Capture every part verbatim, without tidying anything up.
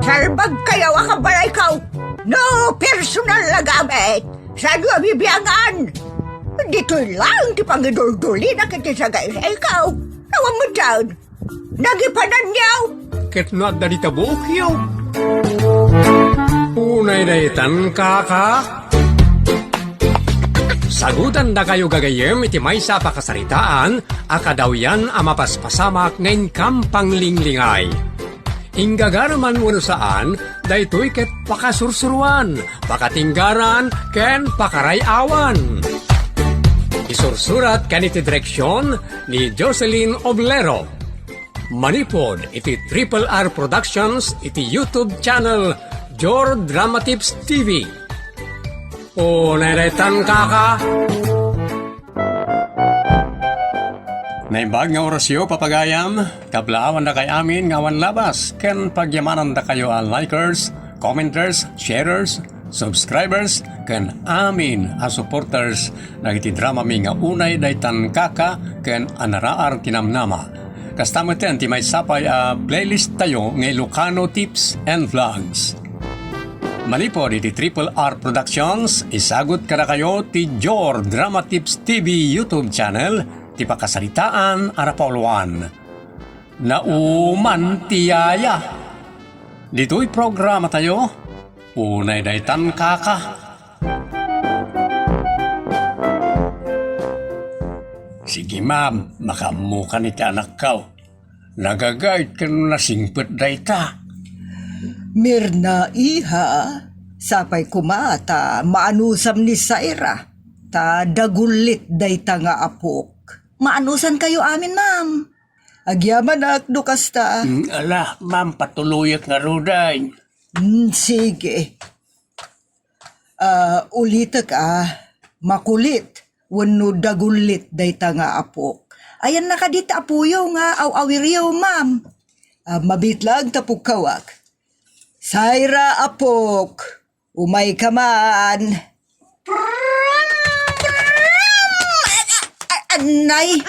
Salbagkayo a kabalayko. No personal a gamit, saanyo a bibiangan. Ditoy laeng ti pangiduldulina iti sagaysayko. Awan met dayta. Nagipananyo. Ket no adda dita buokyo. Unay daytan, kaka. Sagutandakayo gagayyem iti maysa a pakasaritaan a kadawyan a mapaspasamak nga inkam panglinglingay. Inggagara man wenno saan, daytoy ket pakasursuroan, pakatinggaran, ken pakaray-awan. Isursurat ken iti direksion ni Jocelyn Oblero. Manipud iti Triple R Productions iti YouTube channel Jor Drama Tips T V. Unay daytan, kaka. Naimbag nga orasyo, papagayam, kablaawandakay amin nga awan labas, ken pagyamanandakayo a likers, commenters, sharers, subscribers, ken amin a supporters dagiti dramami nga Unay Daytan, Kaka ken Anaraar ti Namnama. Kasta metten ti maysa pay a playlist tayo nga Ilocano Tips and Vlogs. Manipud iti Triple R Productions, isagut kadakayo ti Jor Drama Tips T V YouTube channel, ti pakasaritaan a napauluan. Nauman ti yaya. Ditoy programa tayo, unay daytan, kaka. Sige, ma'am, makaammokan iti anakko. Nagagayt ken nasingpet dayta. Mirna, iha, sapay koma ta maanusam ni Saira, ta dagullit dayta nga apok. Maanusankayo amin, ma'am. Agyamanak no kasta. Mm, ala, ma'am, patuloyak ngaruden. Mm, sige. Ah, ulitek a, makulit wenno dagullit dayta nga apok. Ayanna kadi ti apoyo nga aw-awiryo, ma'am. Ah, mabiit laeng ta pukkawak. Saira, apok, umayka man. Prum, prum. A-, a-, anay,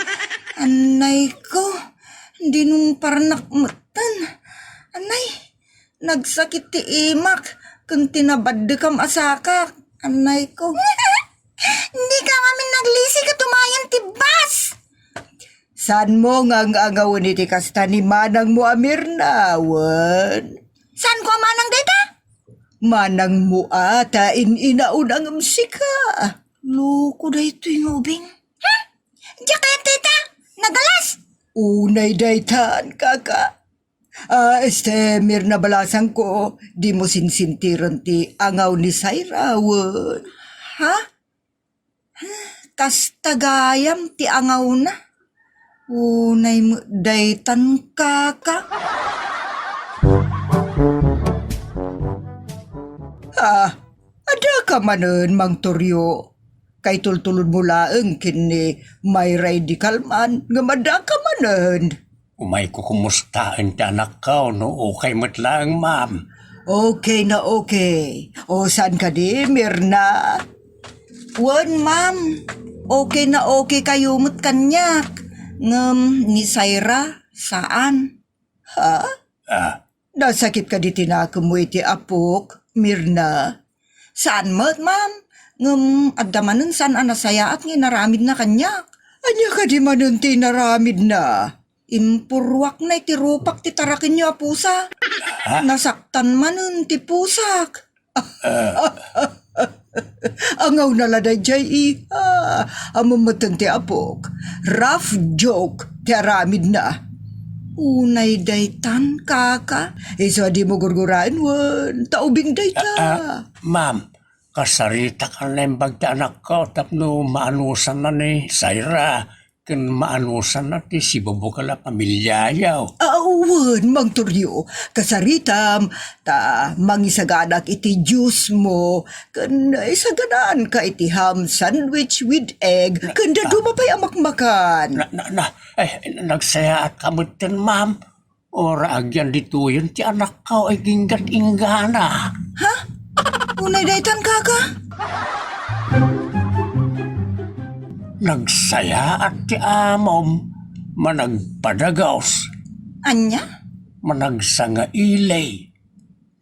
anay ko, dinumparenak metten. Anay, nagsakit ti imak, ken ti nabaddekam a sakak. Anay ko. Dika ngamin naglisi ket umayen ti bus. Saanmo nga ang-angawen iti kasta ni manangmo a Mirna, wen? Saanko a manang dayta? Manangmo a ta in-inaunangem sika. Loko daytoy nga ubing. Hmm? Diak kayat dayta? Nagalas? Unay daytan, kaka. Ah, este, Mirna, balasangko, dimo sinsintiren ti angaw ni Saira, wen? Ha? Kasta gayam ti angawna. Unay met daytan, kaka. Ah, adda ka manen, Mang Toryo. Kaitultulodmo laeng ken ni Mayra idi kalman ngem adda ka manen. Umayko kumustaen ti anakko no okay met laeng, ma'am. Okay na okay. O, saan kadi, Mirna? Wen, ma'am. Okay na okay kayo met kaniak. Ngem ni Saira, saan. Ha? Ah. Nasakit kadi ti nakemmo iti apok, Mirna? Saan met, ma'am. Ngem adda manen saan a nasayaat nga inaramidna kaniak. Ania kadi manen ti inaramidna? Impurruakna iti rupak ti tarakenyo a pusa. Ha? Nasaktan manen ti pusak. Ah. Angawna la daydiay, iha. Ammom metten ti apok. Rough joke ti aramidna. Unay daytan, kaka. Isu a dimo gurguraen wen, ta ubing dayta. Ah, ah, ma'am, kasaritak a naimbag ti anakko tapno maanusanna ni Saira ken maanusanna ti sibubukel a pamiliayo. Ah, wen, Mang Toryo, kasaritam, ta mangisaganak iti juice mo, ken isaganaanka iti ham sandwich with egg, ken dadduma pay a makmakan. Na, na, na, eh, nagsayaatka metten, ma'am. Ora agyan ditoyen ti anakko a iginggat-inggana. Ha? Unay daytan, kaka? Nagsayaat ti amom, managpadagos. Ania? Managsangaili.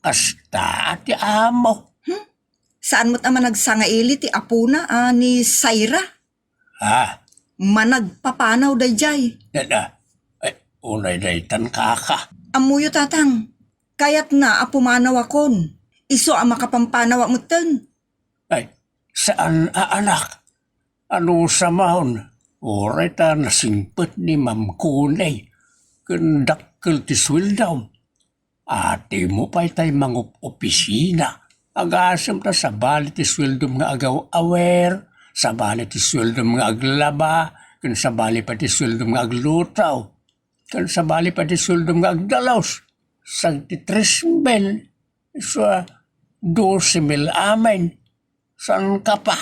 Kasta ti amo. Hmm? Saan met a managsangaili ti apona a ni Saira? Ah. Managpapanaw daydiay. Dada. Ay, unay daytan, kaka. Ammoyo, tatang. Kayatna a pumanawakon. Isu a makapampanawa metten. Ay, saan a anak. Ano sa maon? Uray ta nasingpet ni Ma'am Connie. Ken dakkel ti sueldom. Atimo pay tay mangup-opisina. Agasem ta sabali ti sueldom nga agaw-awer, sabali ti sueldom nga aglaba, ken sabali pay ti sueldom nga agluto, ken sabali pay ti sueldom nga agdalos. Sagdi tres mil, isu a dose mil amin. Saan ka pa?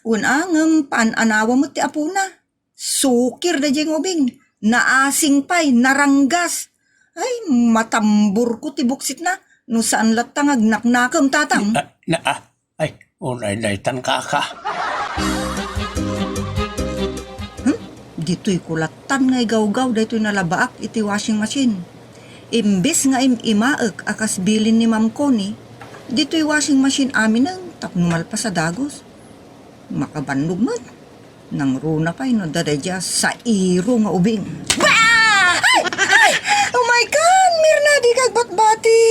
Wen a, ngem paan-anawa met ti apona. Sukir daydiay nga ubing. Naasing pay, naranggas. Ay, matamborko ti buksitna. No saan latta nga agnaknakem, tatang. Ah, na, ah, ay, unay daytan, kaka. Hmm? Ditoy ko lattan nga igawgaw daytoy nalabaak iti washing machine. Imbes nga im-imaek a kas bilin ni Ma'am Connie, ditoy washing machine aminen tapno malpas a dagus. Makabannog met. Nangruna pay no adda daydiay a sairo nga ubing. Bah! Ay! Ay! Oh my God! Mirna, dika agbatbati!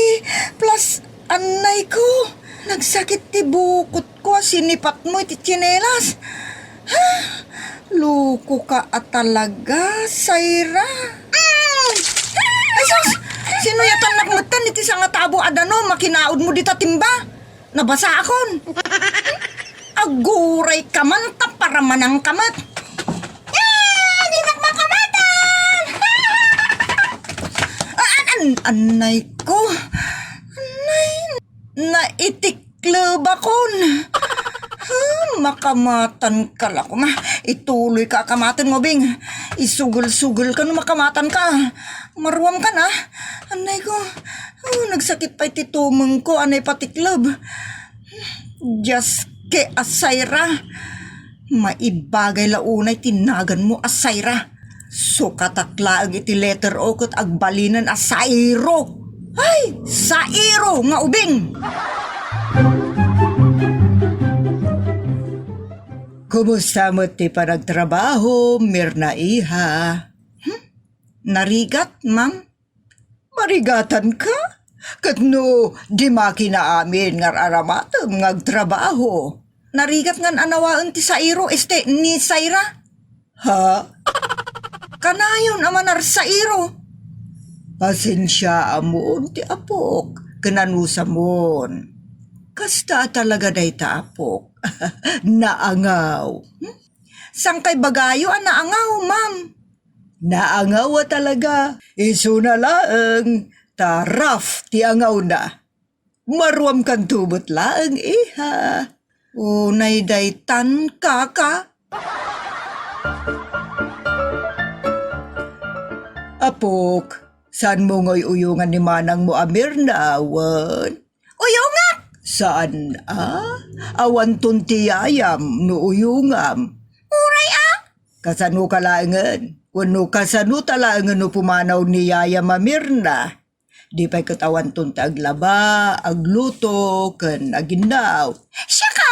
Plus, annay ko! Nagsakit ti bukot ko a sinipatmo iti tsinelas. Ha? Loko ka a talaga, Saira. Mm! Ay, sus! Sinuyatannak metten iti sangatabo a danum a kinaudmo dita timba. Nabasakon. Aguray ka man ta paramanang ka met. Ah, dinak makamatan! Ah, an-, an-, annay ko. Annay, naitiklebakon. Ah, makamatan ka la koma. Ituloy ka a kamaten, Ngobing. Isugel-sugel ka no makamatan ka. Maruam ka na. Annay ko. Oh, nagsakit pay ti tumeng ko a naipatikleb. Dios ke a Saira. Maibagay la unay ti naganmo a Saira. Sukatak laeng iti letter O ket agbalinen a Sairo. Ay, Sairo nga ubing! Kumusta met ti panagtrabaho, Mirna iha? Hmm? Narigat, ma'am? Marigatan ka? Ket no, di makinaamin nga ar-aramatem nga agtrabaho. Narigat ngan anawaen ti sairo, este, ni Saira. Ha? Kanayon a manarsairo. Pasensiaamon ti apok, ken anusamon. Kasta a talaga dayta apok. Naangaw. Hmm? Sangkay bagayo a naangaw, ma'am. Naangaw a talaga. Isuna laeng ta rough ti angawna. Maruamkanto met laeng, iha. Unay daytan, kaka. Apok, saanmo nga uy-uyongan ni manangmo a Mirna, wen? Uyongak! Saan a? Awanton ti yayam no uyongam. Uray a? Kasano ka laengen? Wenno kasano ta laengen no pumanaw ni yayam a Mirna? Di pay ket awanton ti aglaba, agluto, ken aginnaw. Siaka?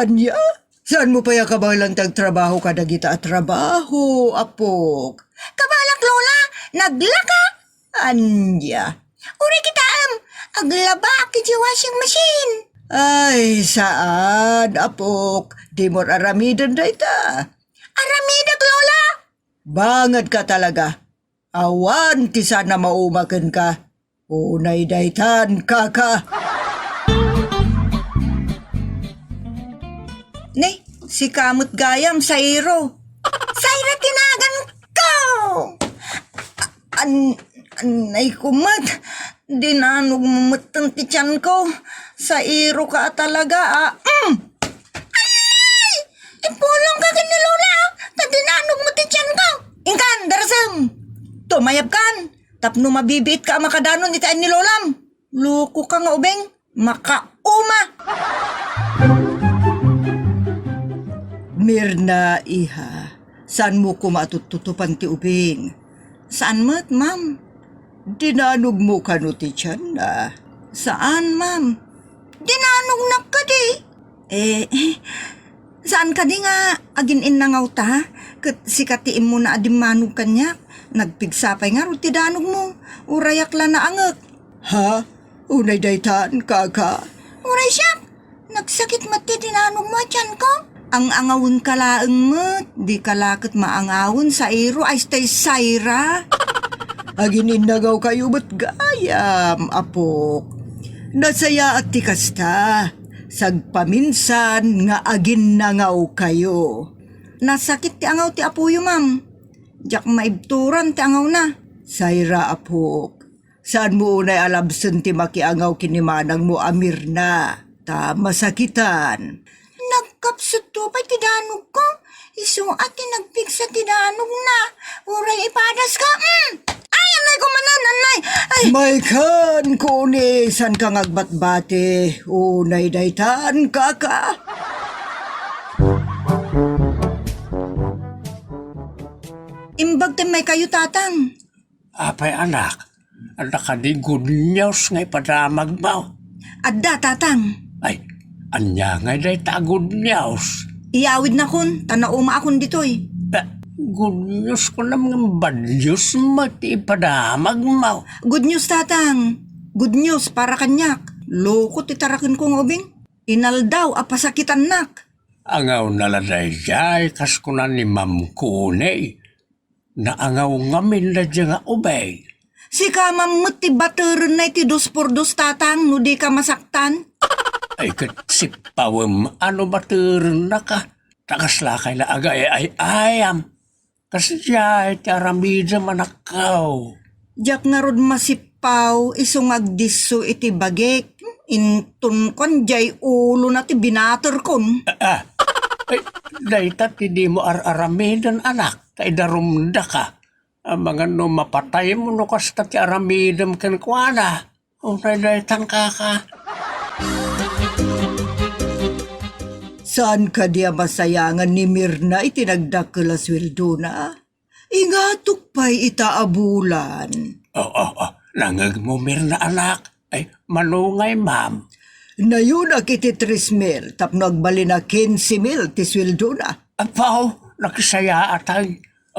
Ania? Saanmo pay a kabaelan ti agtrabaho kadagita a trabaho, apok? Kabaelak, Lola, naglaka. Ania? Uray kitaem, aglabaak iti washing machine. Ay, saan, apok. Dimo aramiden dayta. Aramidek, Lola. Banged ka talaga. Awan ti saan a mauma kenka. Unay daytan, kaka. Ne, sika met gayam, Sairo. Saira ti naganko! An-, annay ko met, dinanog mo metten ti tiyanko. Sairo ka a talaga, a. Mm! Ay! Ipulong ka ken ni Lola, a, ta dinanog mo ti tiyanko. Inkan, darasem! Tumayab kan! Tapno mabibiit ka a makadanon iti ayan ni Lolam. Loko ka nga ubing, makauma! Mirna, iha, saanmo koma a tuttutupan ti ubing? Saan met, ma'am. Dinanog mo kano ti tiyanna? Saan, ma'am. Dinanognak kadi. Eh, saan kadi nga agin-innangawta? Ket sika ti immuna a dimmanog kaniak. Nagpigsa pay ngarud ti danogmo. Urayak la naangek. Ha? Unay daytan, kaka? Uray siak. Nagsakit met ti dinanogmo a tianko. Ang-angawenka laeng met, dika la ket maangawen, sairo, ay stay Saira. Agin-innangawkayo met gayam, apok. Nasayaat ti kasta, sagpaminsan nga aginnangawkayo. Nasakit ti angaw ti apoyo, ma'am. Diak maibturan ti angawna. Saira, apok. Saanmo unay a labsen ti makiangaw ken ni manangmo a Mirna, ta masakitan. Nagkapsutto pay ti danogko. Isu a ti nagpigsa ti danogna. Uray ipadaska. Mm. Ay, anay ko manen, anay. Ay. Maykan, Kuni, saanka nga agbatbati? Unay daytan, kaka. Imbag ti maykayo, tatang. Apay, anak, adda kadi good news nga ipadamagmo? Adda, tatang. Ay, ania ngay dayta a good news? Iyawidnakon, ta naumaakon ditoy. Eh, good news kunam ngem bad news met ti ipadamagmo? Good news, tatang. Good news para kaniak. Loko ti tarakenko nga ubing. Inaldaw a pasakitannak. Angawna la daydiay, kas kuna ni Ma'am Kuni. Naangaw ngamin daydiay nga ubing. Sika, ma'am, met ti baterenna iti dos por dos, tatang, no dika masaktan? Ay, ket sippawem a no baterennaka. Ta kaslakay la agaay-ayam. Kasdiay ti aramidem, anakko. Diak ngarud masippaw, isu nga agdisso iti bagik. Inton kuan, diay ulona ti binaterkon. Ah, ah. Ay, dayta ti dimo ar-aramiden, anak, ta idarumdaka. Amangan no mapataymo no kasta ti aramidem kenkuana. Unay daytan, kaka. Saan kadi a masayangan ni Mirna iti nagdakkel a sueldona? Ingatok pay ita a bulan. Oh, oh, oh. Nangngegmo, Mirna, anak. Ay, mano ngay, ma'am? Nayonak iti tres mil tapno agbalin a kinse mil ti sueldona. Apo, nakisayaatay.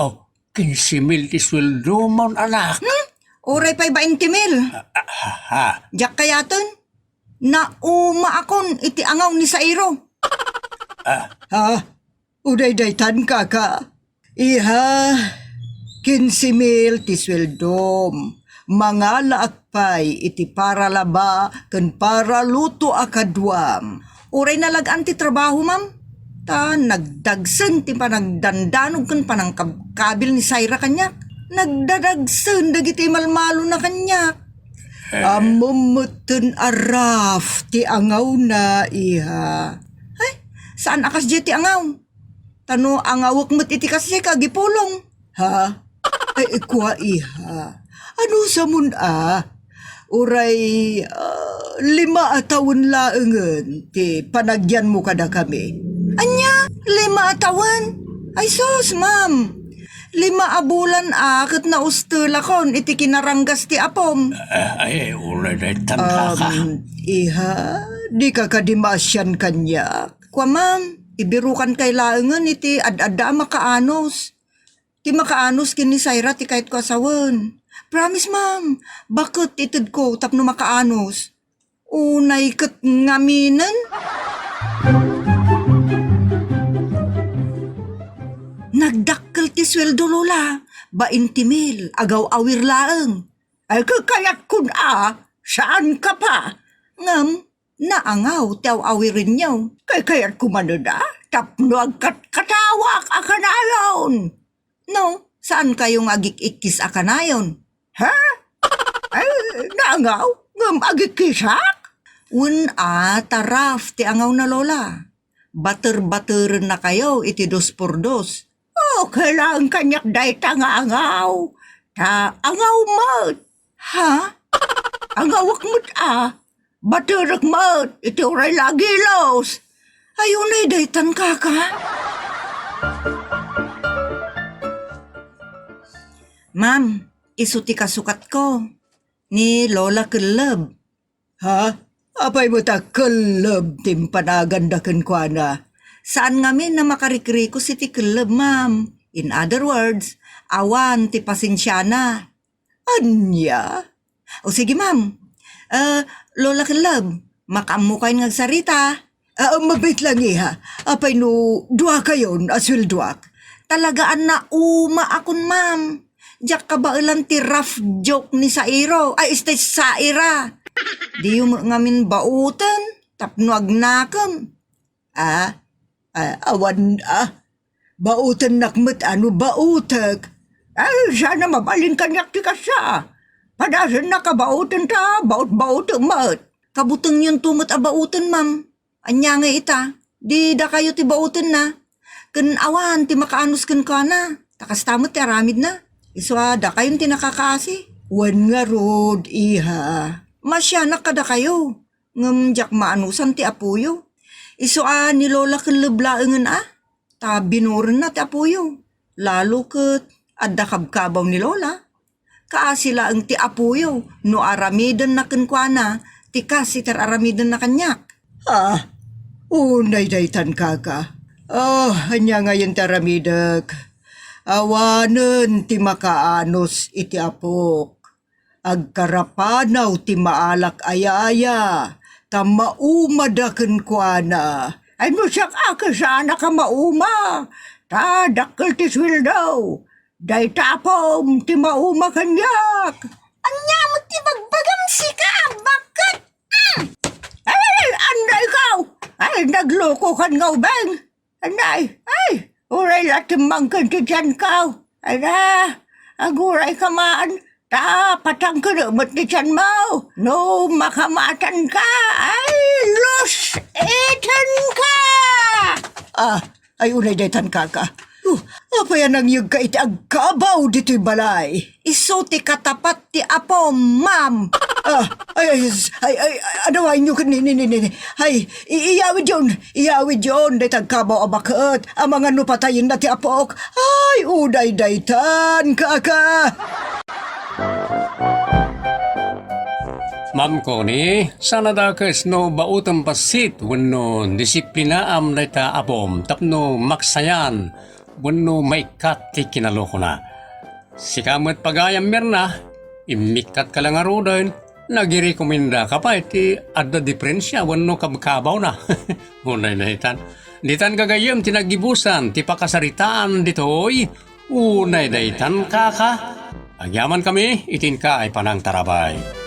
Oh, kinse mil ti sueldom, anak. Hmm? Uray pay bainte mil. Ah, ah, ha, ha. Diak kayaten. Naumaakon iti angaw ni Sairo. Ah. Ha? Uray daytan, kaka? Iha, kinse mil ti sueldom. Mangalaak pay iti paralaba ken paraluto a kaduam. Uray nalag-an ti trabaho, ma'am. Ta nagdagsen ti panagdandanog ken panangkabkabil ni Saira kaniak. Nagdadagsen dagiti malmalona kaniak. Eh. Ammom metten a rough ti angawna, iha. Ay, saan a kasdiay ti angaw? Ta no angawek met iti kasdiay, agipulong. Ha? Ay, kua, iha. Anusamon a? Uray, ah, lima a tawen laengen ti panagyanmo kadakami. Ania? Lima a tawen? Ay sus, ma'am. Lima a bulan a ket naustelakon iti kinaranggas ti apom. Ah, ay, uray daytan, kaka. Um, iha, dika kadi maasian kaniak? Kua, ma'am, ibirukankay laengen iti ad-adda a makaanos. Ti makaanos ken ni Saira ti kayatko a sawen. Promise, ma'am, baket ti itedko tapno makaanos. Unay ket ngaminen. Nagdakkel ti sueldo, Lola. Bainte mil, agaw-awir laeng. Ay, kakayatkon a, saan ka pa? Ngem, naangaw ti aw-awirenyo. Kay kayatko manen a, tapno agkatkatawak a kanayon. No, saan kayo nga agik-ikkis a kanayon? Ha? Ay, naangaw, ngem agikkisak? Wen a, ta rough ti angaw na, Lola. Bater-baterennakayo iti dos por dos. Oh, kailangan kaniak dayta nga angaw. Ta angaw met. Ha? Angawek met a. Baterek met iti uray la agilos. Ay, unay daytan, kaka. Ma'am, isu ti kasukatko, ni Lola Kelleb. Ha? Apay met a kelleb ti impanaganda kenkuana? Saan ngamin a makarikrikos iti kelleb, ma'am. In other words, awan ti pasensiana. Ania? O sige, ma'am. Eh, Lola Kelleb, makaammokayon nga agsarita? Ah, mabait lang, iha. Apay no duakayon a sueldoak? Talagaan nauma akon, ma'am. Diak kabaelan ti rough joke ni Sairo. Ay, este, Saira. Diyo met ngamin baoten tapno agnakem. Ah, ah, awan, ah, baotennak met a no baotek. Ay, sana mabalin kaniak ti kasta. Padasennak a baoten ta, baot-baotek met. Kabutengyonto met a baoten, ma'am. Ania ngay ita? Di dakayo ti baotenna. Ken awan ti makaanus kenkuana. Ta kasta met ti aramidna. Isu a dakayon ti nakakaasi. Wen ngarud, iha. Masianak kadakayo. Ngem diak maanusan ti apoyo. Isu a ni Lola Kelleb laengen a, ta binurenna ti apoyo. Lalo ket adda kabkabaw ni Lola. Kaasi laeng ti apoyo no aramidenna kenkuana ti kas iti ar-aramidenna kaniak. Ah, unay daytan, kaka. Ah, ania ngayen ti aramidek? Awanen ti makaanus iti apok. Agkarapanaw ti maalak a yaya, ta maumada kenkuana. Ay, no siak a, kasaanak a mauma, ta dakkel ti sueldo. Dayta apom ti mauma kaniak. Ania met ti bagbagam, sika? Bakit? Mm. Ay, ay, ay, anda ikaw? Ay, nagluko kan nga ubing. Anay, ay, uray la timmangken ti tianko. Ay na, aguray ka man, ta patangken met ti tianmo. No makamatanka, ay, lus-itenka! Ah, ay, unay daytan, kaka. Uh, apay a nangyegka iti agkabaw ditoy balay? Isu ti katapat ti apom, ma'am. Ah, ay, ay, s-, ay, ay, ay, adawaenyo ken ni, ni, ni, ni, ni. Ay, i-, iyawidyon, iyawidyon, dayta agkabaw a baket, amangan no patayenna ti apok. Ay, uday daytan, kaka. Ma'am Connie, saan a dakes no baotem bassit wenno disiplinaam dayta apom tapno maksayan wenno maikkat ti kinalukona. Sika met pagayam, Mirna, immikkatka la ngaruden, nagirekomendaka pay ti adda diferensia wenno kabkabawna. Unay daytan. Ditan gagayyem ti naggibusan ti pakasaritaan ditoy. Unay daytan, kaka. Agyamankami iti inka a panangtarabay.